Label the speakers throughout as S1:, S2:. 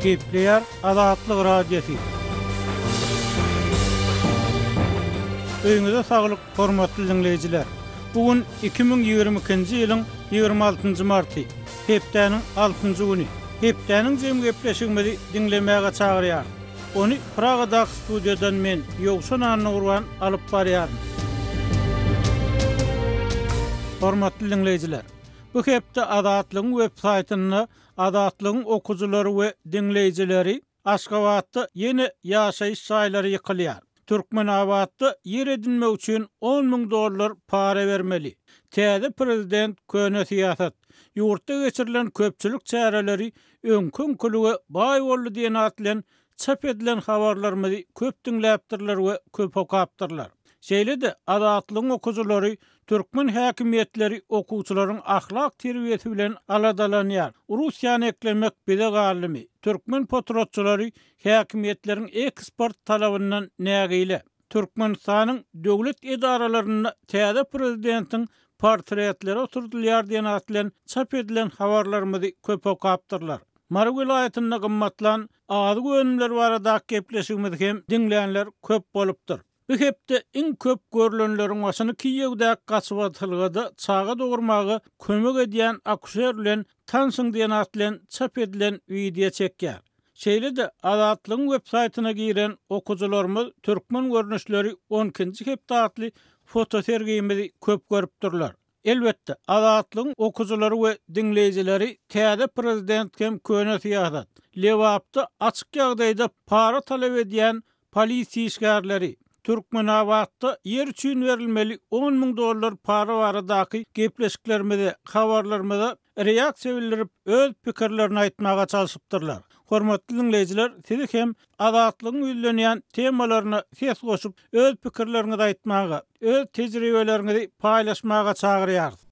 S1: Gepleýär Azatlyk Radiosy. Öýüňize saglyk, hormatly diňleýjiler! Bu gün 2022-nji ýylyň 26-njy marty, hepdäniň altynjy güni. Hepdäniň jemi gepleşigimizi diňlemäge çagyrýarys. Ony Pragadaky studiýadan men, Ýowşan Annagurban alyp barýaryn. Hormatly diňleýjiler! Bu hepde Azatlygyň web saýtynda Azatlygyň okyjylary we diňleýjileri Aşgabatda ýene ýaşaýyş jaýlary ýykylýar. Türkmenabatda ýer edinmek üçin 10 müň dollar para bermeli. Täze prezident köne syýasat. Ýurtda geçirilen köpçülik çäreleri öňki-öňkülige baý boldy diýen at bilen çap edilen habarlarymyzy köp diňläpdirler we köp okapdyrlar. Şeýle-de, Azatlygyň okyjylary türkmen häkimiýetleri okuwçylaryň ahlak terbiýesi bilen aladalanýar, Russiýany eklemek bize galdymy, türkmen potratçylary häkimiýetleriň eksport talabyndan nägile, Türkmenistanyň döwlet edaralarynda täze prezidentiň portretleri oturdylýar diýen at bilen çap edilen habarlarymyzy köp okapdyrlar. Mary welaýatynda gymmatlan azyk önümleri baradaky gepleşigimizi hem diňlänler köp bolupdyr. Bu hepde iň köp görlenleriň başyny Kiýewdäki gaçybatalgada çaga dogurmaga kömek edýän akuşer bilen tanşyň diýen at bilen çap edilen wideo çekýär. Şeýle-de Azatlygyň web saýtyna giren okyjylarymyz Türkmen görnüşleri on ikinji hepde atly fotosergimizi köp görüpdirler. Elbetde, Azatlygyň okyjylary we diňleýjileri täze prezident hem köne syýasat, Lebapda açyk ýagdaýda para talap edýän polisiýa işgärleri, Türkmenabatda ýer üçin berilmeli 10 müň dollar para baradaky gepleşiklerimize, habarlarymyza reaksiýa bildirip, öz pikirlerini aýtmaga çalşypdyrlar. Hormatly diňleýjiler, sizi hem Azatlygyň ýüzlenýän temalaryna ses goşup, öz pikirleriňizi aýtmaga, öz tejribeleriňizi paýlaşmaga çagyrýarys.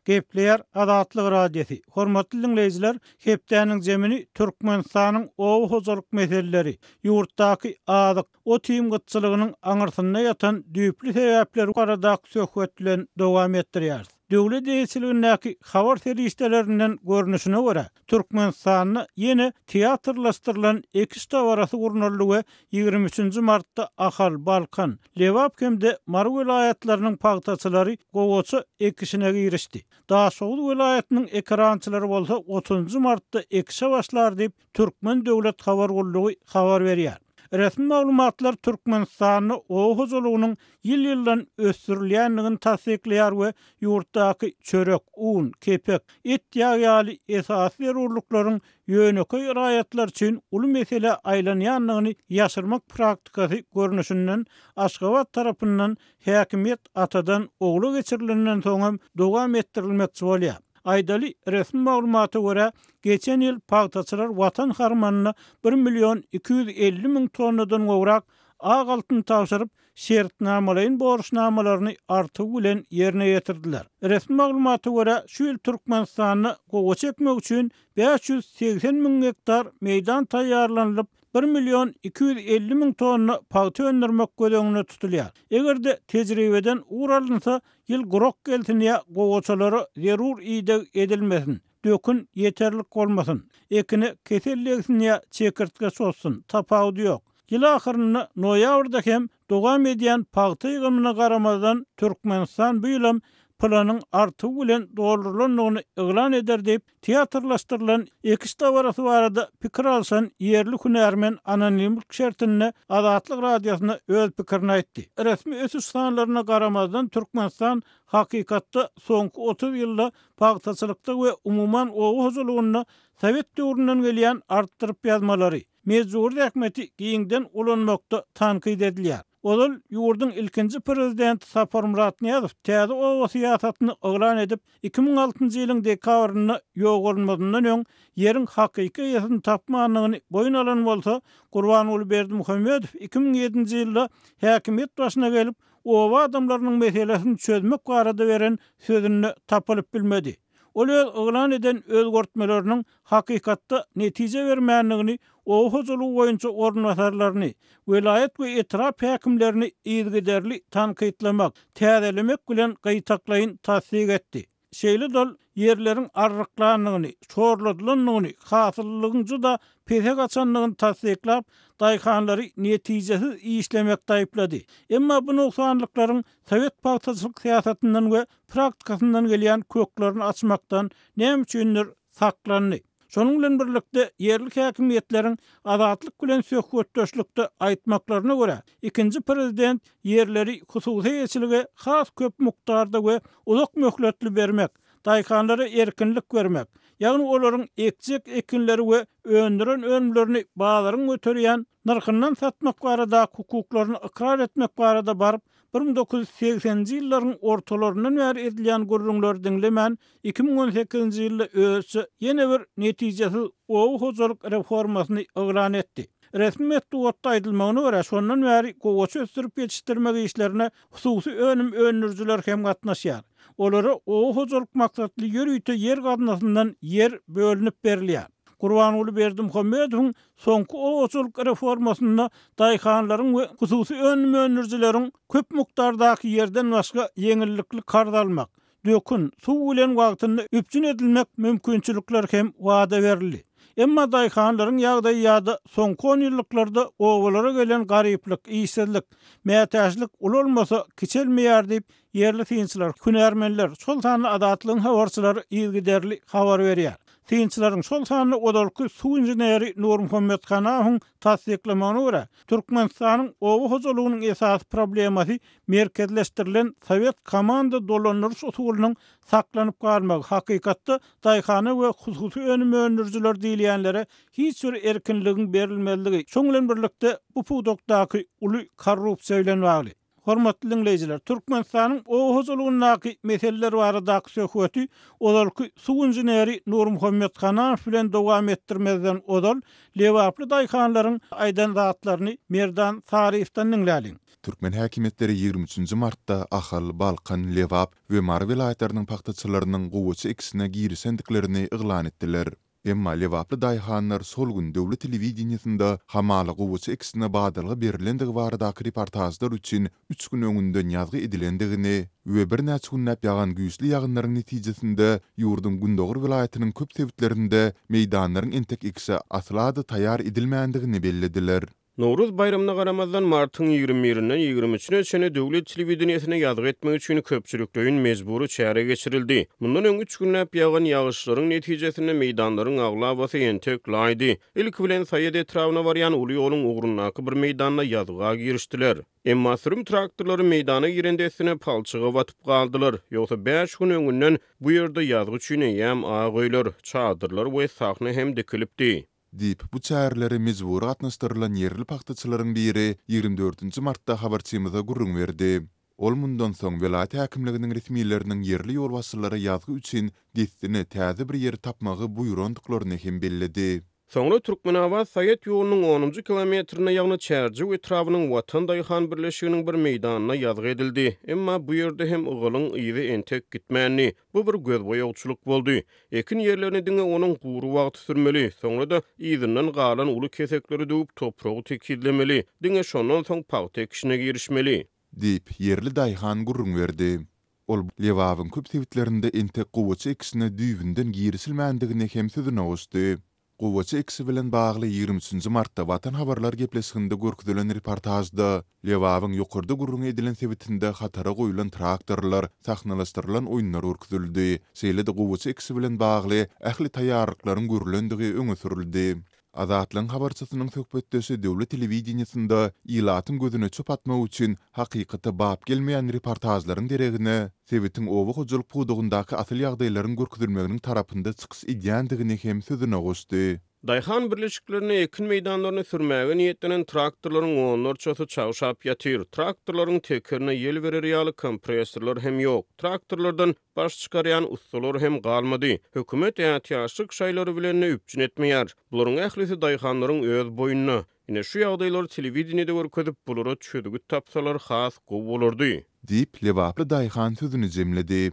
S1: Gepleýär Azatlyk Radiosy, Hormatly diňleýjiler, hepdäniň jemini Türkmenistanyň oba hojalyk meseleleri, ýurtdaky azyk, ot-iým gytçylygynyň aňyrsynda ýatan düýpli sebäpler baradaky söhbet bilen dowam etdirýäris. Döwlet eýeçiligindäki habar serişdelerinden görnüşine görä, Türkmenistanda ýene teatrlaşdyrylan ekiş dabarasy gurnaldy we 23 nji martda Ahal, Balkan, Lebap hem-de Mary welaýatlarynyň pagtaçylary gowaça ekişine girişdi. Daşoguz welaýatynyň ekerançylary bolsa otuzynjy martda ekişe başlar diýip, Türkmen döwlet habar gullugy habar berýär. Resmi maglumatlar Türkmenistanda oba hojalygynyň ýyl-ýyldan ösdürilýändigini tassyklaýar we ýurtdaky çörek, un, kepek, et-ýag ýaly esasy zerurlyklaryň ýönekeý raýatlar üçin uly meselä aýlanýandygyny ýaşyrmak praktikasy görnüşinden Aşgabat tarapyndan häkimiýet atadan ogla geçirilenden soňam dowam etdirilmekçi bolýar. Aýdaly, resmi maglumata görä, geçen ýyl pagtaçylar Watan harmanyna bir million 250 müň tonnadan gowrak ak altyn tabşyryp, şertnamalaýyn borçnamalaryny artygy bilen ýerine ýetirdiler. Resmi maglumata görä, şu ýyl Türkmenistanda gowaça ekmek üçin 580 müň gektar meýdan taýýarlanylyp, bir million 250 müň tonna pagta öndürmek göz öňünde tutulýar. Eger-de tejribeden ugur alynsa, Ýyl gurak gelsin ýa gowaçalara zerur ideg edilmesin, dökün ýeterlik bolmasyn, ekine kesel degsin ýa çekirtge çozsun, tapawudy ýok. Ýyl ahyrynda, noýabrda hem dowam edýän pagta ýygymyna garamazdan, Türkmenistan bu ýylam planyň artygy bilen doldurylandygyny yglan eder diýip, Teatrlaşdyrylan ekiş dabarasy barada pikir alşan ýerli hünärmen anonimlik şertinde Azatlyk Radiosyna öz pikirini aýtdy. Resmi ösüş sanlaryna garamazdan, Türkmenistan hakykatda soňky 30 ýylda pagtaçylykda we umuman oba hojalygynda sowet döwründen gelýän artdyryp ýazmalary, mejbury zähmeti giňden ulanmakda tankyt edilýär. Ozal ýurduň ilkinji prezidenti Saparmyrat Nyýazow täze oba syýasatyny yglan edip, 2006-njy ýylyň dekabrynda ýogalmazyndan öň ýeriň hakyky eýesini tapmandygyny boýun alan bolsa, Gurbanguly Berdimuhamedow 2007-nji ýylda häkimiýet başyna gelip, oba adamlarynyň meselesini çözmek barada beren sözünde tapylyp bilmedi. Ol öz yglan eden özgertmeleriniň hakykatda netije bermändigini oba hojalygy boýunça orunbasarlaryny, welaýat we etrap häkimlerini yzygiderli tankytlamak, täzelemek bilen gytaklaýyn tassyk etdi. Şeýle-de ol ýerleriň arryklandygyny, şorladylandygyny, hasyllylygyň juda pese gaçandygyny tassyklap, daýhanlary netijesiz işlemekde aýyplady. Emma bu nogsanlyklaryň sowet pagtaçylyk syýasatyndan we praktikasyndan gelýän köklerini açmakdan näme üçindir saklandy. Şonuň bilen birlikde, ýerli häkimiýetleriň Azatlyk bilen söhbetdeşlikde aýtmaklaryna görä, ikinji prezident ýerleri hususy eýeçilige has köp mukdarda we uzak möhletli bermek, daýhanlara erkinlik bermek, ýagny olaryň ekjek ekinleri we öndüren önümlerini bazaryň göterýän nyrhyndan satmak baradaky hukuklaryny ykrar etmek barada baryp, 1980-nji ýyllaryň ortalaryndan bäri edilýän gürrüňleri diňlemän, 2018-nji ýylda özüçe ýene bir netijesiz oba hojalyk reformasyny yglan etdi. Resmi metbugatda aýdylmagyna görä, şondan bäri gowaça ösdürip ýetişdirmek işlerine hususy önüm öndürijiler hem gatnaşýar. Olara oba hojalyk maksatly ýörite ýer gaznasyndan ýer bölünip berilýär. Gurbanguly Berdimuhamedowyň Soňky obaçylyk reformasynda daýhanlaryň we hususy önüm öndürijileriň köp mukdardaky ýerden başga ýeňillikli karz almak, dökün, suw bilen wagtynda üpjün edilmek mümkinçilikleri hem wada berildi. Emma daýhanlaryň ýagdaýy ýa-da soňky onýyllyklarda obalara gelen garyplyk, işsizlik, mätäçlik ulalmasa kiçelmeýär diýip, Ýerli synçylar, hünärmenler, şol sanda Azatlygyň habarçylary yzygiderli habar berýär. Synçylaryň, şol sanda ozalky suw inženeri Nurmuhammet Hanawyň tassyklamagyna görä, Türkmenistanyň oba hojalygynyň esasy problemasy merkezleşdirilen sowet komanda dolandyryş usulynyň saklanyp galmagy, hakykatda daýhana we hususy önüm öndürijiler diýilýänlere hiç bir erkinligiň berilmezligi, şoň bilen birlikde bu pudakdaky uly korrupsiýa bilen bagly. Hormatly diňleýjiler, Türkmenistanyň oba hojalygyndaky meseleler baradaky söhbeti ozalky suw inženeri Nurmuhammet Hananow bilen dowam etdirmezden ozal, lebaply daýhanlaryň aýdan zatlaryny Merdan Saryýewden diňläliň.
S2: Türkmen häkimiýetleri 23 nji martda Ahal, Balkan, Lebap we Mary welaýatlarynyň pagtaçylarynyň gowaça ekişine girişendiklerini yglan etdiler. Emma lebaply daýhanlar şol gün döwlet telewideniýesinde hamala gowaça ekişine badalga berlendigi baradaky reportažlar üçin üç gün öňünden ýazgy edilendigini we birnäçe günläp ýagan güýçli ýagynlaryň netijesinde ýurduň gündogar welaýatynyň köp sebitlerinde meýdanlaryň entek ekişe asla-da taýýar edilmändigini bellediler.
S3: Nowruz baýramyna garamazdan, martyň 20 birinden 23-üne çenli döwlet telewideniýesine ýazgy etmek üçin köpçülikleýin mejbury çäre geçirildi. Mundan öň üç günläp ýagan ýagyşlaryň netijesinde meýdanlaryň aglabasy entek laýdy. Ilki bilen Saýat etrabyna barýan uly ýoluň ugrundaky bir meýdanda ýazga girişdiler. Emma sürüm traktorlary meýdana giren dessine palçyga batyp galdylar. Ýogsa bäş gün öňünden bu ýerde ýazgy üçin eýýäm ak öýler, çadyrlar we sahna hem dikilipdi.
S2: Diýip, bu çärelere mejbury gatnaşdyrylan ýerli pagtaçylaryň biri 24 nji martda habarçymyza gürrüň berdi. Ol mundan soň welaýat häkimliginiň resmileriniň ýerli ýolbaşçylara ýazgy üçin dessine täze bir ýeri tapmagy buýrandyklaryny hem belledi.
S3: Soňra Türkmenabat-Saýat ýolunyň onunjy kilometrinde, ýagny Çärjew etrabynyň Watan daýhan birleşiginiň bir meýdanynda ýazgy edildi. Emma bu ýerde hem ygalyň yzy entek gitmändi. Bu bir gözboýagçylyk boldy. Ekin ýerlerini diňe onuň gury wagty sürmeli, soňra-da yzyndan galan uly kesekleri döwüp, topragy tekizlemeli, diňe şondan soň pagta ekişine girişmeli.
S2: Diýip, ýerli daýhan gürrüň berdi. Ol Lebabyň köp sebitlerinde entek gowaça ekişine düýbünden girişilmändigini hem sözüne goşdy. Gowaça ekişi bilen bagly 23 nji martda Watan habarlar gepleşiginde görkezilen reportažda Lebabyň ýokarda gürrüňi edilen sebitinde hatara goýlan traktorlar, sahnalaşdyrylan oýunlar görkezildi. Şeýle-de gowaça ekişi bilen bagly ähli taýýarlyklaryň görlendigi öňe sürüldi. Azatlygyň habarçysynyň söhbetdeşi döwlet telewideniýesinde ilatyň gözüne çöp atmak üçin hakykata bap gelmeýän reportažlaryň deregine, sebitiň oba hojalyk pudagyndaky asyl ýagdaýlaryň görkezilmeginiň tarapynda çykyş edýändigini hem sözüne goşdy.
S3: Daýhan birleşiklerinde ekin meýdanlaryny sürmäge niýetlenen traktorlaryň onlarçasy çagşap ýatyr. Traktorlaryň tekerine ýel berer ýaly kompressorlar hem ýok. Traktorlardan baş çykarýan ussalar hem galmady. Hökümet ätiýaçlyk şaýlary bilen-de üpjün etmeýär. Bularyň ählisi daýhanlaryň öz boýnuna. Ine, şu ýagdaýlary telewideniýede görkezip, bulara çözgüt tapsalar has gowy bolardy.
S2: Diýip, lebaply daýhan sözüni jemledi.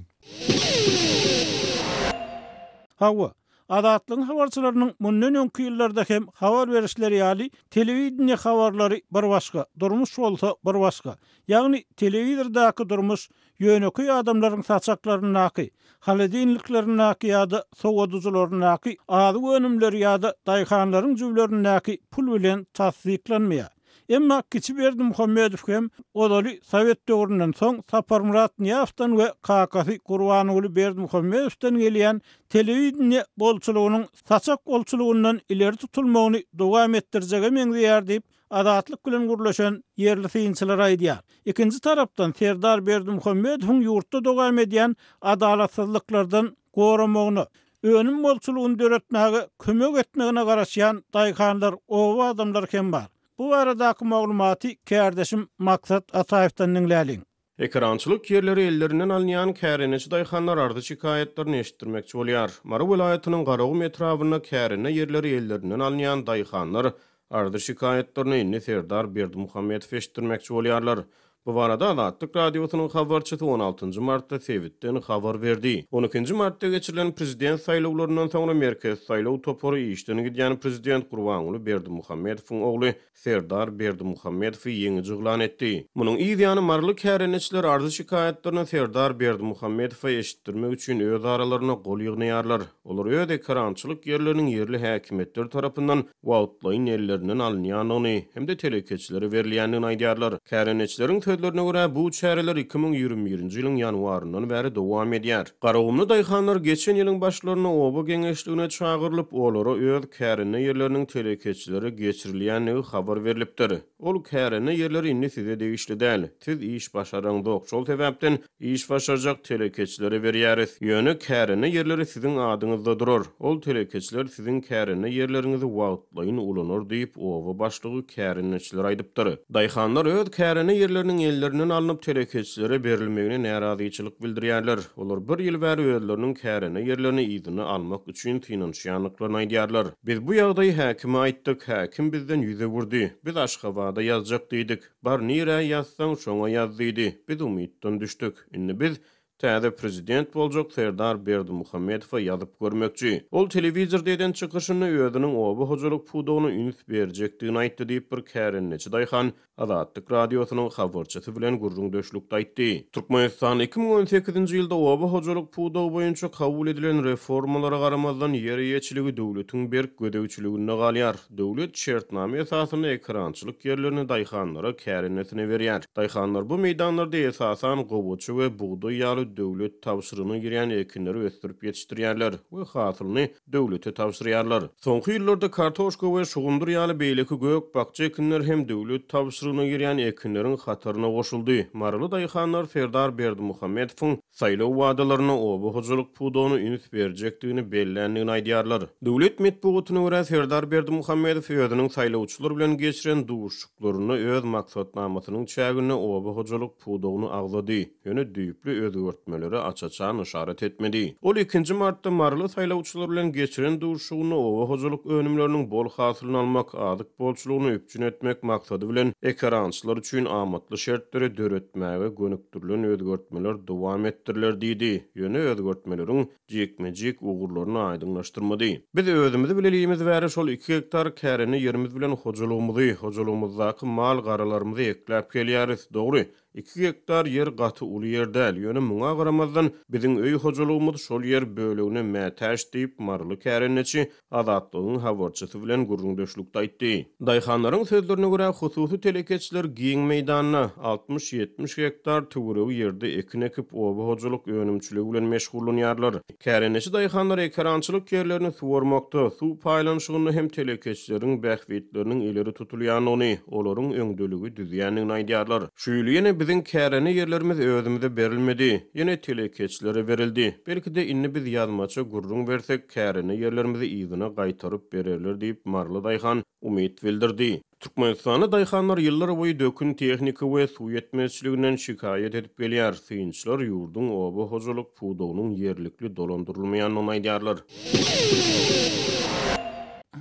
S1: Hawa, Azatlygyň habarçylarynyň mundan öňki ýyllarda hem habar berişleri ýaly, telewideniýe habarlary bir başga, durmuş bolsa bir başga. Ýagny telewizordaky durmuş ýönekeý adamlaryň saçaklaryndaky, holodilniklerindäki ýa-da sowadyjylaryndaky azyk önümleri ýa-da daýhanlaryň jüblerindäki pul bilen tassyklanmaýar. Emma kiçi Berdimuhamedow hem ozaly sowet döwründen soň Saparmyrat Nyýazowdan we kakasy Gurbanguly Berdimuhamedowdan gelýän telewideniýe bolçulygynyň saçak bolçulygyndan ileri tutulmagyny dowam etdirjege meňzeýär diýip, Azatlyk bilen gürleşen ýerli synçylar aýdýar. Ikinji tarapdan, Serdar Berdimuhamedowyň ýurtda dowam edýän adalatsyzlyklardan goramagyna, önüm bolçulygyny döretmäge kömek etmegine garaşýan daýhanlar, oba adamlary hem bar. Bu baradaky maglumaty kärdeşim Maksat Ataýewden diňläliň.
S3: Ekerançylyk ýerleri ellerinden alynýan kärendeçi daýhanlar arzy-şikaýatlaryny eşitdirmekçi bolýar. Mary welaýatynyň Garagum etrabynda kärende ýerleri ellerinden alynýan daýhanlar arzy-şikaýatlaryny indi Serdar Berdimuhamedowa eşitdirmekçi bolýarlar. Bu barada Azatlyk Radiosynyň habarçysy on altynjy martda sebitden habar berdi. On ikinji martda geçirilen prezident saýlawlaryndan soňra Merkezi saýlaw topary işden gidýän prezident Gurbanguly Berdimuhamedowyň ogly Serdar Berdimuhamedowy ýeňiji yglan etdi. Munuň yz ýany maryly kärendeçiler arzy-şikaýatlaryny Serdar Berdimuhamedowa eşitdirmek üçin öz aralarynda gol ýygnaýarlar. Olar öz ekerançylyk ýerleriniň ýerli häkimiýetler tarapyndan wagtlaýyn ellerinden alynýandygyny hem-de telekeçilere berilýändigini aýdýarlar. Kärendeçileriň sözlerine görä, bu çäreler 2021-nji ýylyň ýanwaryndan bäri dowam edýär. Garagumly daýhanlar geçen ýylyň başlarynda oba geňeşligine çagyrylyp, olara öz kärende ýerleriniň telekeçilere geçirilýändigi habar berlipdir. Ol kärende ýerleri indi size degişli däl. Siz iş başaraňzok, şol sebäpden iş başarjak telekeçilere berýäris. Ýöne kärende ýerleri siziň adyňyzda durar. Ol telekeçiler siziň kärende ýerleriňizi wagtlaýyn ulanar diýip, oba başlygy kärendeçilere aýdypdyr. Daýhanlar öz kärende ýerleriniň ellerinden alnyp telekeçilere berilmegine närazyçylyk bildirýärler. Olar bir ýyl bäri özleriniň kärende ýerlerini yzyna almak üçin synanyşýandyklaryny aýdýarlar. Biz bu ýagdaýy häkime aýtdyk, häkim bizden ýüz öwürdi. Biz Aşgabada ýazjak diýdik. Bar nirä ýazsaň şoňa ýaz diýdi. Biz umytdan düşdük. Indi biz täze prezident boljak Serdar Berdimuhamedowa ýazyp görmekçi. Ol telewizorda eden çykyşynda özüniň oba hojalyk pudagyna üns berjekdigini aýtdy diýip bir kärendeçi daýhan Azatlyk Radiosynyň habarçysy bilen gürrüňdeşlikde aýtdy. Türkmenistan 2018-nji ýylda oba hojalyk pudagy boýunça kabul edilen reformalara garamazdan, ýer eýeçiligi döwletiň berk gözegçiliginde galýar. Döwlet şertnama esasynda ekerançylyk ýerlerini daýhanlara kärendesine berýär. Daýhanlar bu meýdanlarda esasan gowaça we bugdaý ýaly döwlet tabşyrygyna girýän ekinleri ösdürip ýetişdirýärler we hasylyny döwlete tabşyrýarlar. Soňky ýyllarda kartoşka we şugundyr ýaly beýleki gök-bakja ekinler hem döwlet tabşyrygyna girýän ekinleriň hataryna goşuldy. Maryly daýhanlar Serdar Berdimuhamedowyň saýlaw wadalarynda oba hojalyk pudagyna üns berjekdigini belländigini aýdýarlar. Döwlet metbugatyna görä, Serdar Berdimuhamedow özüniň saýlawçylar bilen geçiren duşuşyklarynda öz maksatnamasynyň çäginde oba hojalyk pudagyny agzady, ýöne düýpli özgertmelere aç-açan yşarat etmedi. Ol ikinji martda maryly saýlawçylar bilen geçiren duşuşygynda oba hojalyk önümleriniň bol hasylyny almak, azyk bolçulygyny üpjün etmek maksady bilen ekerançylar üçin amatly şertleri döretmäge gönükdirilen özgertmeler dowam etdiriler diýdi, ýöne özgertmeleriň jikme-jik ugurlaryny aýdyňlaşdyrmady. Biz özümizi bilelimiz bäri şol iki gektar kärende ýerimiz bilen hojalygymyzy, hojalygymyzdaky mal-garalarymyzy ekläp gelýäris. Dogry, Iki gektar ýer gaty uly ýer däl, ýöne muňa garamazdan, biziň öý hojalygymyz şol ýer bölegine mätäç diýip, maryly kärendeçi Azatlygyň habarçysy bilen gürrüňdeşlikde aýtdy. Daýhanlaryň sözlerine görä, hususy telekeçiler giň meýdanda, 60-70 gektar töweregi ýerde ekin ekip, oba hojalyk önümçiligi bilen meşgullanýarlar. Kärendeçi daýhanlar ekerançylyk ýerlerini suwarmakda, suw paýlanyşygynda hem telekeçileriň bähbitleriniň ileri tutulýandygyny, olaryň öňdeligi düzýändigini aýdýarlar. Şu ýyl ýene biziň kärende ýerlerimiz özümize berilmedi, ýene telekeçilere berildi. Belki-de, indi biz ýazmaça gürrüň bersek, kärende ýerlerimizi yzyna gaýtaryp bererler diýip, maryly daýhan umyt bildirdi. Türkmenistanda daýhanlar ýyllar boýy dökün tehnika we suw ýetmezçiliginden şikaýat edip gelýär. Synçylar ýurduň oba hojalyk pudagynyň ýerlikli dolandyrylmaýandygyny aýdýarlar.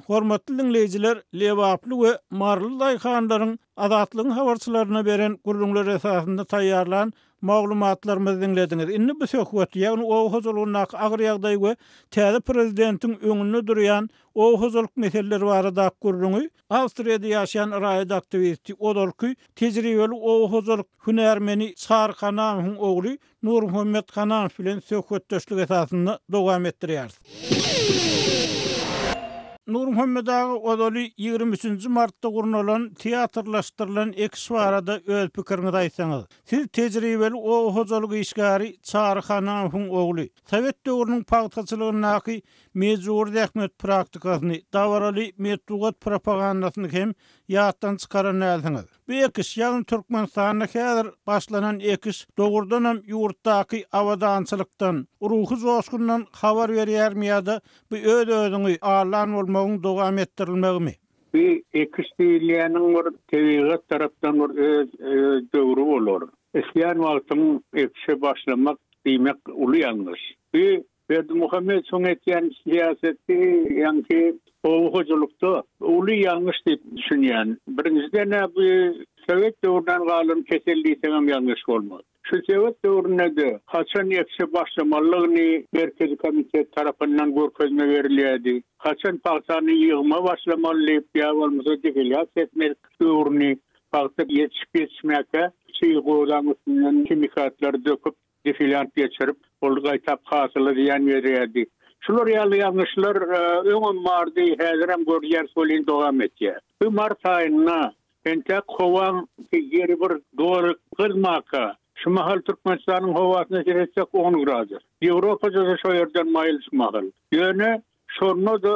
S1: Hormatly diňleýjiler, lebaply we maryly daýhanlaryň Azatlygyň habarçylaryna beren gürrüňleri esasynda taýýarlan maglumatlarymyzy diňlediňiz. Indi bu söhbeti, ýagny oba hojalygyndaky agyr ýagdaý we täze prezidentiň öňünde durýan oba hojalyk meseleleri baradaky gürrüňi Awstriýada ýaşaýan raýat aktiwisti, ozalky tejribeli oba hojalyk hünärmeni Çary Hanamowyň ogly Nurmuhammet Hanamow bilen söhbetdeşlik esasynda dowam etdirýäris. Nurmuhammet aga ozaly 23 nji martda gurnalan teatrlaşdyrylan ekiş barada öz pikiriňizi aýtsaňyz. Siz tejribeli oba hojalyk işgäri Çary Hanamowyň ogly. Sowet döwrüniň pagtaçylygyndaky mejbury zähmet praktikasyny, dabaraly metbugat propagandasyny hem ýatdan çykaran dälsiňiz. Bu ekiş, ýagny Türkmenistanda häzir başlanan ekiş dogrudanam ýurtdaky abadançylykdan, ruhy joşgundan habar berýärmi ýa-da bu öz-özüňi aldan bolmagyň dowam etdirilmegimi?
S4: Bu ekiş diýilýäniň bir tebigat tarapdan bir öz döwri bolar. Islän wagtyň ekişe başlamak diýmek uly ýalňyş. Bu Berdimuhamedowyň etýän syýaseti ýaňky oba hojalykda uly ýalňyş diýip düşünýän. Birinjiden-ä bu sowet döwründen galan kesel diýseňem ýalňyş bolmaz. Şu sowet döwründe-de haçan ekişe başlamalydygyny Merkezi komitet tarapyndan görkezme berilýärdi. Haçan pagtany ýygyma başlamaly diýip ýa bolmasa defelýasiýa etmek döwrüni pagta ýetişip-ýetişmäkä çig gozaň üstünden himikatlary döküp defilýant geçirip, ol gaýtap hasyla zyýan berýärdi. Şular ýaly ýalňyşlar öňem bardy, häzirem görýäris welin dowam etýär. Bu mart aýynda entek howaň ýeri bir doly gyzmaka, şu mahal Türkmenistanyň howasyna seretsek on gradus. Ýewropada-da şo ýerden maýyl şu mahal. Ýöne şonda-da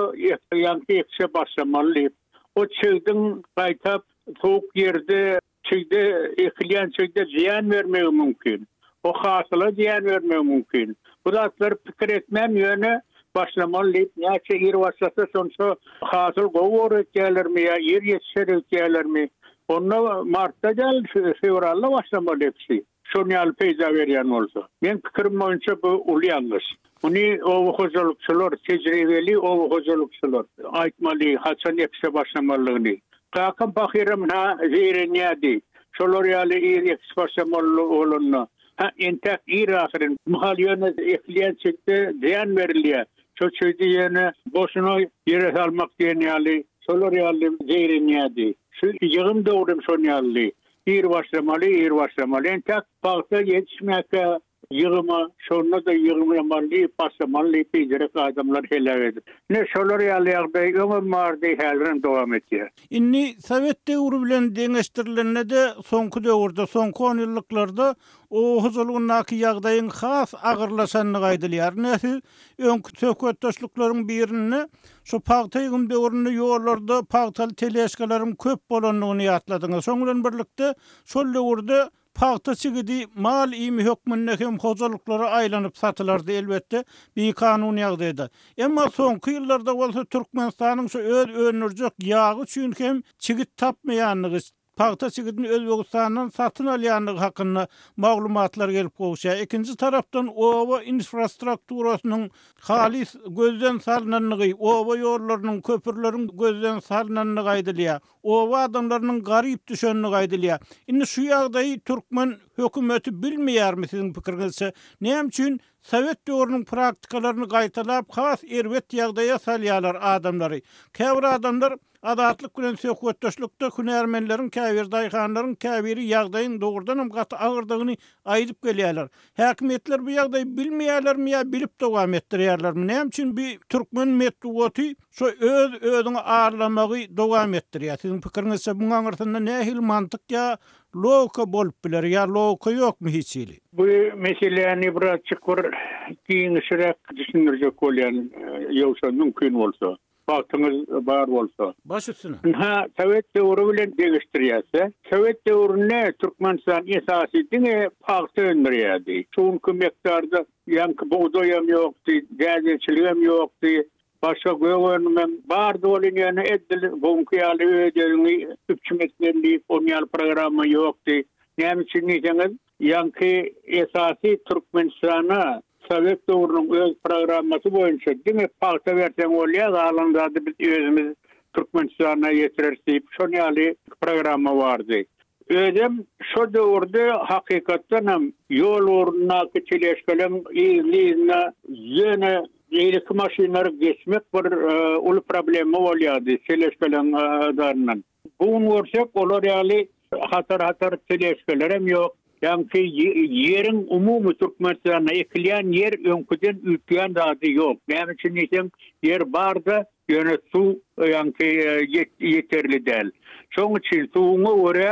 S4: ýaňky ekişe başlamaly diýip, o çigdiň gaýtap sowuk ýerde Çigde ekilýän çigde zyýan bermegi mümkin. O hasyla zyýan bermegi mümkin. Bu zatlary pikir etmän ýöne başlamaly diýip näçe ir başlasa şonça hasyl gowy bor öýtýärlermi ýa ir ýetişer öýtýärlermi? Onda martda däl fewralda başlamaly ekişi. Şon ýaly peýda berýän bolsa. Meň pikirim boýunça bu uly ýalňyş. Muny oba hojalykçylar, tejribeli oba hojalykçylar aýtmaly haçan ekişe başlamalydygyny. Kakam pahyram ha zeýrenýärdi. Şolar ýaly ir ekiş başlamaly bolanda. Ha entäk ir ahyryn. Mahal ýöne ekilýän çigde zyýan berilýär. Şo çigdi ýöne boşuna ýere salmak diýen ýaly şolar ýaly zeýrenýärdi. Şu ýygym döwrem şon ýalydy. Ir başlamaly, ir başlamaly. Entäk pagta ýetişmäkä ýygyma, şonda-da ýygymlamaly diýip, başlamaly diýip biderek adamlary heläk edip. Ine, şolar ýaly ýagdaý öňem bardy, häzirem dowam etýär.
S1: Indi sowet döwri bilen deňeşdirilende-de soňky döwürde, soňky onýyllyklarda oba hojalygyndaky ýagdaýyň has agyrlaşandygy aýdylýar. Ine, siz Öňki söhbetdeşlikleriň birinde şu pagta ýygym döwründe ýollarda pagtaly teležkalaryň köp bolandygyny ýatladyňyz. Şonuň bilen birlikde, şol döwürde pagta çigidi mal iými hökmünde hem hojalyklara aýlanyp satylardy, elbetde, bikanun ýagdaýda. Emma soňky ýyllarda bolsa Türkmenistanyň şu öz öndürjek ýagy üçin hem çigit tapmaýandygy, pagta çigidini Özbegistandan satyn alýandygy hakynda maglumatlar gelip gowuşýar. Ikinji tarapdan oba infrastrukturasynyň halys gözden salnandygy, oba ýollarynyň, köprüleriň gözden salnandygy aýdylýar. Oba adamlarynyň garyp düşendigi aýdylýar. Indi şu ýagdaýy türkmen hökümeti bilmeýärmi siziň pikiriňizçe? Näme üçin sowet döwrüniň praktikalaryny gaýtalap has erbet ýagdaýa salýarlar adamlary? Käbir adamlar Azatlyk bilen söhbetdeşlikde hünärmenleriň käbiri, daýhanlaryň käbiri ýagdaýyň dogrudanam gaty agyrdygyny aýdyp gelýärler. Häkimiýetler bu ýagdaýy bilmeýärlermi ýa bilip dowam etdirýärlermi? Näme üçin bi türkmen metbugaty şo öz-özüňi aldamagy dowam etdirýär? Siziň pikiriňizçe muň aňyrsynda nähili mantyk ýa logika bolup biler ýa logika ýokmy hiç hili?
S4: Bu meseläni birazjyk bir giňişräk düşündirjek bolýan, ýogsa mümkin bolsa. Wagtyňyz bar bolsa.
S1: Baş üstüne.
S4: Ynha, sowet döwri bilen deňeşdirýäs-de. Sowet döwründe Türkmenistan esasy diňe pagta öndürýärdi. Şu günki mekdarda ýaňky bugdaýam ýokdy, dädeçiligem ýokdy, başga gök önümem bardy welin ýöne edil bu günki ýaly öz-özüňi üpjün etmeli diýip onuň ýaly programma ýokdy. Näme üçin diýseňiz, ýaňky esasy Türkmenistana Sowet döwrüniň öz programmasy boýunça diňe pagta berseň bolýar, galan zady biz özümiz. Türkmenistana ýetireris diýip, şon ýaly programma bardy. Özem şo döwürde hakykatdan hem ýol ugrundaky teležkalaň yzly-yzyna ýöne beýleki maşynlary geçmek bir uly problema bolýardy teležkalaň zaryndan. Bu gün görsek olar ýaly hatar-hatar teležkalar hem ýok. Ýaňky ýeriň umumy Türkmenistanda ekilýän ýer öňküden üýtgän zady ýok. Näme üçin diýseň, ýer bar-da, ýöne suw ýaňky ýeterli däl. Şoň üçin suwuňa görä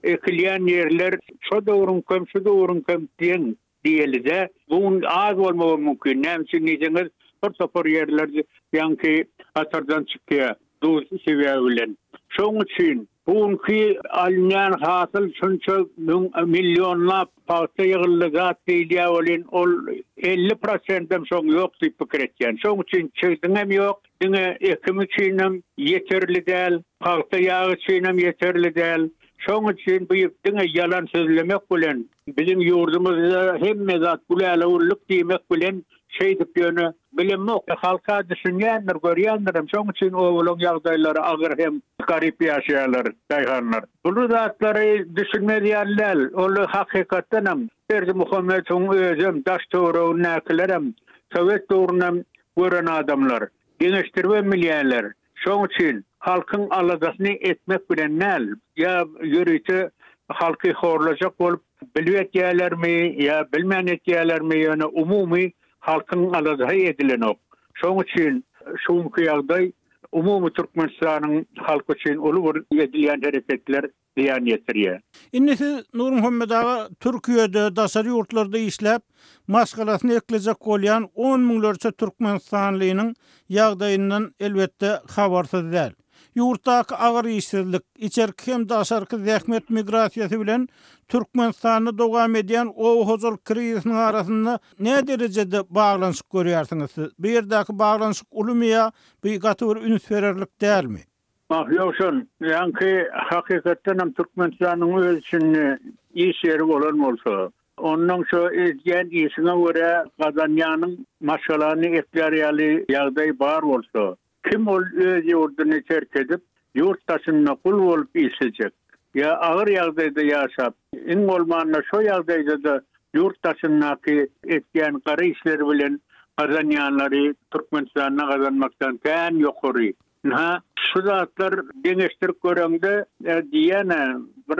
S4: ekilýän ýerler şo döwrüňkem, şu döwrüňkem deň diýeli-de. Bu gün az bolmagam mümkin. Näme üçin diýseňiz, bir topar ýerler ýaňky hatardan çykýar duz sebäbi bilen. Şoň üçin Bu günki alynýan hasyl şunça müň millionlap pagta ýygyldy zat diýilýär welin ol 50 prosentem şoň ýok diýip pikir etýän. Şoň üçin çigdiňem ýok, diňe ekim üçinem ýeterli däl, pagta ýagy üçinem ýeterli däl. Şoň üçin bu diňe ýalan sözlemek bilen biziň ýurdumyzda hemme zat gülälewüllük diýmek bilen şeýdip ýöne Bilemok, halka düşünýändir, görýändirem, şoň üçin obalaň ýagdaýlary agyr hem garyp ýaşaýarlar daýhanlar. Bu zatlary düşünmez ýaly däl, ol hakykatdanam Berdimuhamedowyň özem, daş-töweregindäkilerem sowet döwrünem gören adamlar, deňeşdiribem bilýärler. Şoň üçin halkyň aladasyny etmek bilen däl, ýa ýörite halky horlajak bolup bilip etýärlermi ýa bilmän etýärlermi, ýöne umumy halkyň aladasy edilenok. Şoň üçin şu günki ýagdaý umumy Türkmenistanyň halky üçin uly bir edilýän hereketler zyýan ýetirýär.
S1: Indi siz Nurmuhammet aga Türkiýede, daşary ýurtlarda işläp, maşgalasyny eklejek bolýan on müňlerçe türkmenistanlynyň ýagdaýyndan elbetde habarsyz däl. Ýurtdaky agyr işsizlik, içerki hem daşarky zähmet migrasiýasy bilen Türkmenistanda dowam edýän oba hojalyk krizisiniň arasynda näderejede baglanyşyk görýärsiňiz siz? Bu ýerdäki baglanyşyk ulumy ýa bu gaty bir üns bererlik dälmi?
S4: Ah, Ýowşan, ýaňky hakykatdanam Türkmenistanyň öz içinde iş ýeri bolan bolsa, onnoň şo edýän işiňe görä gazanýanyň maşgalany eklär ýaly ýagdaý bar bolsa, kim ol öz ýurduny terk edip, ýurt daşynda gul bolup işlejek? Ýa agyr ýagdaýda ýaşap, iň bolmanda şo ýagdaýda-da ýurt daşyndaky etýän gara işleri bilen gazanýanlary Türkmenistanda gazanmakdan kän ýokary Ynha, şu zatlar deňeşdirip göreňde, diýýän-ä, bir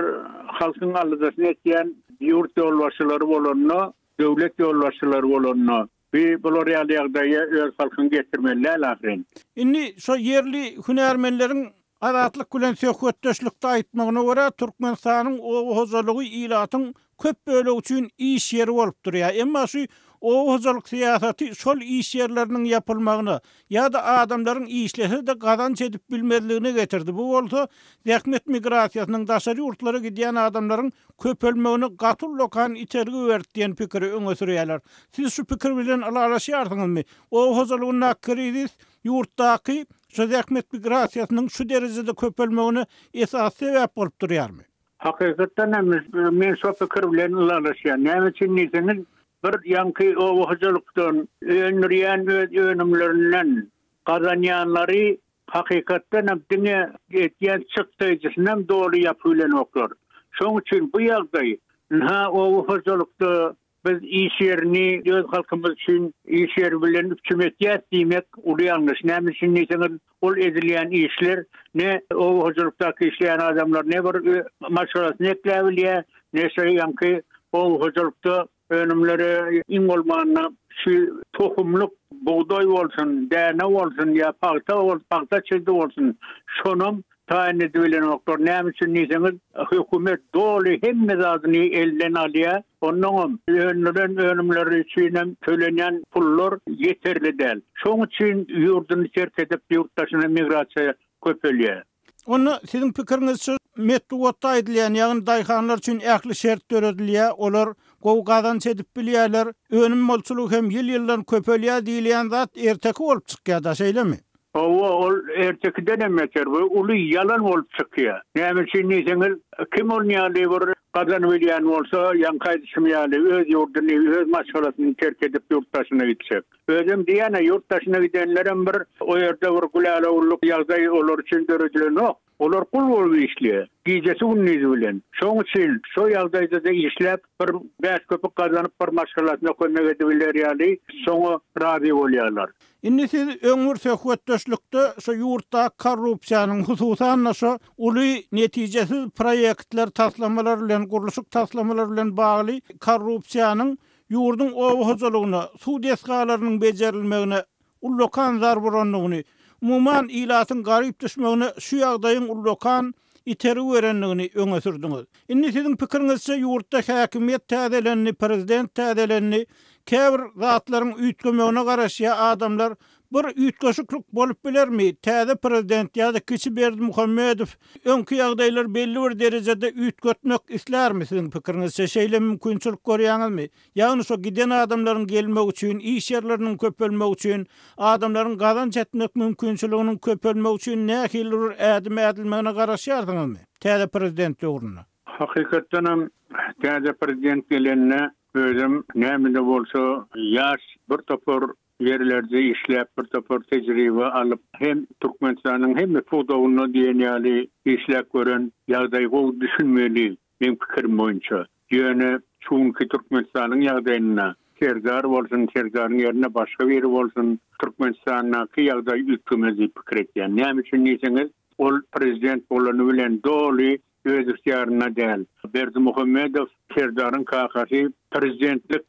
S4: halkyň aladasyny etýän ýurt ýolbaşçylary bolanda, döwlet ýolbaşçylary bolanda, bi bular ýaly ýagdaýa öz halkyňy getirmeli däl ahyryn.
S1: Indi şo ýerli hünärmenleriň Azatlyk bilen söhbetdeşlikde aýtmagyna görä, Türkmenistanyň oba hojalygy ilatyň köp bölegi üçin iş ýeri bolup durýar. Emma şu oba hojalyk syýasaty şol iş ýerleriniň ýapylmagyna ýa-da adamlaryň işlese-de gazanç edip bilmezligine getirdi. Bu bolsa zähmet migrasiýasynyň, daşary ýurtlara gidýän adamlaryň köpelmegine gaty ullakan itergi berdi diýen pikiri öňe sürýärler. Siz şu pikir bilen ylalaşýarsyňyzmy? Oba hojalygyndaky krizis ýurtdaky şu zähmet migrasiýasynyň şu derejede köpelmegine esasy sebäp bolup durýarmy?
S4: Hakykatdan hem men şo pikir bilen ylalaşýan. Näme üçin diýseňiz, bir ýaňky oba hojalykdan öndürýän öz önümlerinden gazanýanlary hakykatdan hem diňe etýän çykdaýjysynam doly ýapyp bilenoklar. Şoň üçin bu ýagdaý ynha oba hojalykda Biz iş ýerini öz halkymyz üçin iş ýeri bilen üpjün etýäs diýmek uly ýalňyş. Näme üçin diýseňiz, ol edilýän işler ne oba hojalykdaky işleýän adamlar ne bir maşgalasyny ekläbilýär, ne şo ýaňky oba hojalykda önümleri iň bolmanda şu tohumlyk bugdaý bolsun, däne bolsun ýa pagta bolsun, pagta çigdi bolsun, şonam taýyn edibilenoklar. Näme üçin diýseňiz, hökümet doly hemme zadyny elden alýar. Onnoňam öndüren önümleri üçinem tölenýän pullar ýeterli däl. Şoň üçin ýurduny terk edip ýurt daşyna migrasiýa köpelýär.
S1: Onda siziň pikiriňizçe metbugatda aýdylýan, ýagny daýhanlar üçin ähli şert döredilýär, olar gowy gazanç edip bilýärler, önüm bolçulygy hem ýyl-ýyldan köpelýär diýilýän zat erteki bolup çykýar-da, şeýlemi?
S4: Hawa, ol ertekidenem beter we uly ýalan bolup çykýar. Näme üçin diýseňiz, kim ol ýaly bir. Gazanybilýän bolsa, ýaňky aýdyşym ýaly, öz ýurduny, öz maşgalasyny terk edip ýurt daşyna gitjek. Özem diýýän-ä, ýurt daşyna gidenlerem bir o ýerde bir gülälewüllük ýagdaý olar üçin döredilenok. Olar gul bolup işleýär. Gijesi-gündizi bilen. Şoň üçin şo ýagdaýda-da işläp, bir bäş köpük gazanyp bir maşgalasyna kömek edibiler ýaly, şoňa razy bolýarlar.
S1: Indi siz öň bir söhbetdeşlikde şu ýurtdaky korrupsiýanyň, hususan-da şu uly netijesiz proýektler, taslamalar bilen, gurluşyk taslamalary bilen bagly korrupsiýanyň ýurduň oba hojalygyna, suw desgalarynyň bejerilmegine ullakan zarba urandygyny, umuman, ilatyň garyp düşmegine şu ýagdaýyň ullakan itergi berendigini öňe sürdüňiz. Indi siziň pikiriňizçe ýurtda häkimiýet täzelendi, prezident täzelendi, käbir zatlaryň üýtgemegine garaşýar adamlar, bir üýtgeşiklik bolup bilermi, täze prezident ýa-da kiçi Berdimuhamedow öňki ýagdaýlary belli bir derejede üýtgetmek islärmi siziň pikiriňizçe, şeýle mümkinçilik görýäňizmi? Ýagny şo giden adamlaryň gelmegi üçin, iş ýerleriniň köpelmegi üçin, adamlaryň gazanç etmek mümkinçiliginiň köpelmegi üçin nähilidir bir ädim ädilmegine garaşýarsyňyzmy täze prezident döwründe?
S4: Hakykatdanam täze prezident gelende özem näme-de bolsa ýaş bir topar ýerlerde işläp bir topar tejribe alyp hem Türkmenistanyň hemme pudagynda diýen ýaly işläp gören ýagdaýy gowy düşünmeli Meň pikirim boýunça, ýöne şu günki Türkmenistanyň ýagdaýynda Serdar bolsun, Serdaryň ýerine başga biri bolsun, Türkmenistandaky ýagdaý üýtgemez diýip pikir etýän. Näme üçin diýseňiz, ol prezident bolany bilen doly öz ygtyýarynda däl. Berdimuhamedow Serdaryň kakasy prezidentlik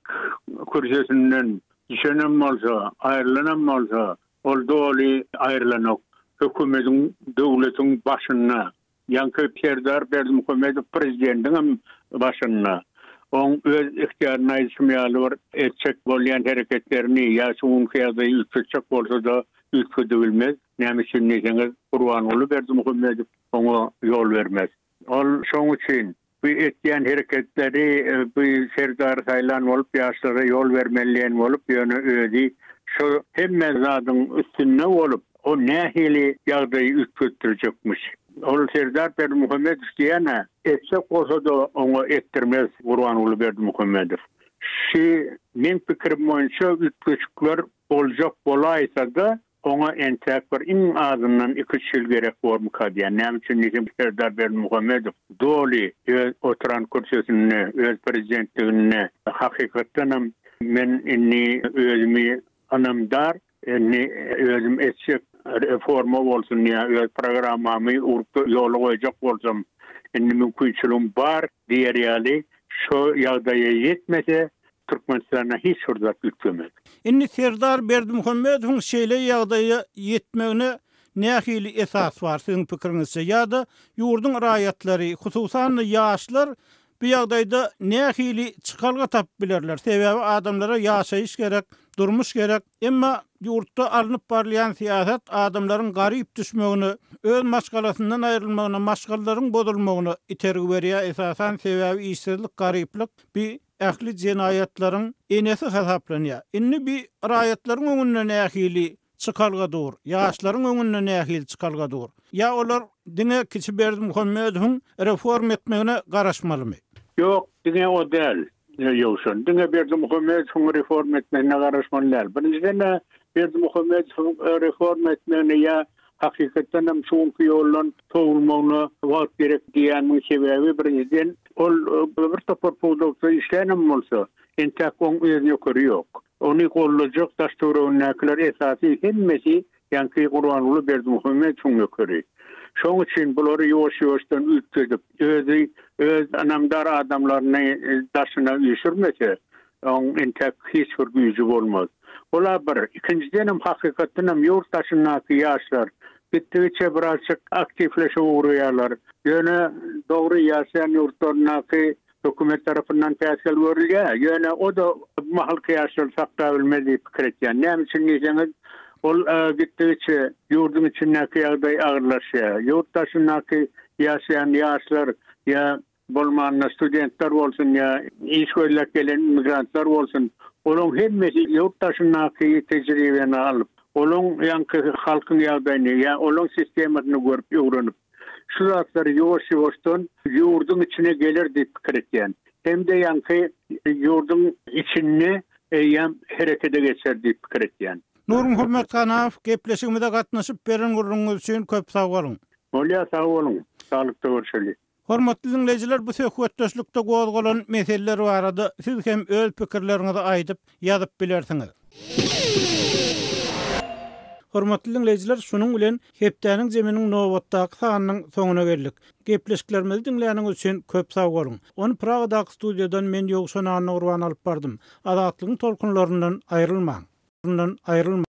S4: kürsüsinden düşenem bolsa, aýrylanam bolsa, ol doly aýrylanok. Hökümediň, döwletiň başynda. Ýaňky Serdar Berdimuhamedow prezidentiňem başynda. Oň öz ygtyýarynda aýdyşym ýaly bir etjek bolýan hereketlerini ýa şu günki ýagdaýy üýtgetjek bolsa-da üýtgedibilmez. Näme üçin diýseňiz, Gurbanguly Berdimuhamedow oňa ýol bermez. Ol şoň üçin Bu etýän hereketleri bu Serdary saýlan bolup ýaşlara ýol bermeli diýen bolup ýöne özi şo hemme zadyň üstünde bolup o nähili ýagdaýy üýtgetdirjekmiş. Ol Serdar Berdimuhamedow diýýän-ä etjek bolsa-da oňa etdirmez Gurbanguly Berdimuhamedow. Şi meň pikirim boýunça üýtgeşikler boljak bolaýsa-da Oňa entäk bir iň azyndan iki-üç ýyl gerek bormyka diýýän. Näme üçin diýseň, Serdar Berdimuhamedow doly öz oturan kürsüsinde, öz prezidentliginde hakykatdanam men indi özümi ynamdar, indi özüm etjek reforma bolsun ýa öz programmamy ugrukda ýola goýjak bolsam, indi mümkinçiligim bar diýer ýaly şo ýagdaýa ýetmese, Türkmenistanda hiç bir zat üýtgemez.
S1: Indi Serdar Berdimuhamedowyň şeýle ýagdaýa ýetmegine nähili esas bar siziň pikiriňizçe? Ýa-da ýurduň raýatlary, hususan-da ýaşlar bu ýagdaýda nähili çykalga tapyp bilerler? Sebäbi adamlara ýaşaýyş gerek, durmuş gerek. Emma ýurtda alnyp barylýan syýasat adamlaryň garyp düşmegine, öz maşgalasyndan aýrylmagyna, maşgalalaryň bozulmagyna itergi berýär, esasan sebäbi işsizlik, garyplyk bi ähli jenaýatlaryň enesi hasaplanýar. Indi bi raýatlaryň öňünde nähili çykalga dur? Ýaşlaryň öňünde nähili çykalga dur? Ýa olar diňe kiçi Berdimuhamedowyň reforma etmegine garaşmalymy?
S4: Ýok, diňe o däl, Ýowşan. Diňe Berdimuhamedowyň reforma etmegine garaşmaly däl. Birinjiden-ä Berdimuhamedowyň reforma etmegine ýa Hakykatdan hem şu günki ýoldan sowulmagyna wagt gerek diýýänimiň sebäbi, birinjiden, ol bir topar pudakda işlänem bolsa, entäk oň öz nökeri ýok. Ony goldajak daş-töweregindäkiler esasy hemmesi ýaňky Gurbanguly Berdimuhamedowyň nökeri. Şoň üçin bulary ýuwaş-ýuwaşdan üýtgedip, özi öz ynamdar adamlaryny daşyna üýşürmese, Oň entäk hiç bir güýji bolmaz. Ol-a bir. Ikinjidenem, hakykatdanam ýurt daşyndaky ýaşlar gitdigiçe birazjyk aktiwleşip ugraýarlar. Ýöne, dogry, ýaşaýan ýurtlaryndaky hökümet tarapyndan päsgel görülýär. Ýöne o-da bu mahalky ýaşlary saklabilmez diýip pikir etýän. Näme üçin diýseňiz, ol gitdigiçe ýurduň içindäki ýagdaý agyrlaşýar. Ýurt daşyndaky ýaşaýan ýaşlar ýa Bolmanda studentler bolsun ýa iş gözläp gelen immigrantlar bolsun, olaň hemmesi ýurt daşyndaky tejribeni alyp, olaň ýaňky halkyň ýagdaýyny ýa olaň sistemasyny görüp öwrenip, Şu zatlar ýuwaş-ýuwaşdan ýurduň içine geler diýip pikir etýän. Hem-de ýaňky ýurduň içinde eýýäm herekete geçer diýip pikir etýän.
S1: Nurmuhammet Ganamow gepleşigimize gatnaşyp beren gürrüňiňiz üçin köp sag boluň.
S4: Bolýar sag boluň. Saglykda görşeli.
S1: Hormatly diňleýjiler bu söhbetdeşlikde gozgalan meseleler barada siz hem öz pikirleriňizi aýdyp, ýazyp bilersiňiz. Hormatly diňleýjiler şunuň bilen hepdäniň zeminiň nobatdaky sanynyň soňuna geldik. Gepleşiklerimizi diňläniňiz üçin köp sag boluň. Ony Pragadaky studiýadan men Ýowşan Annagurban alyp bardym. Azatlygyň tolkunlaryndan aýrylmaň.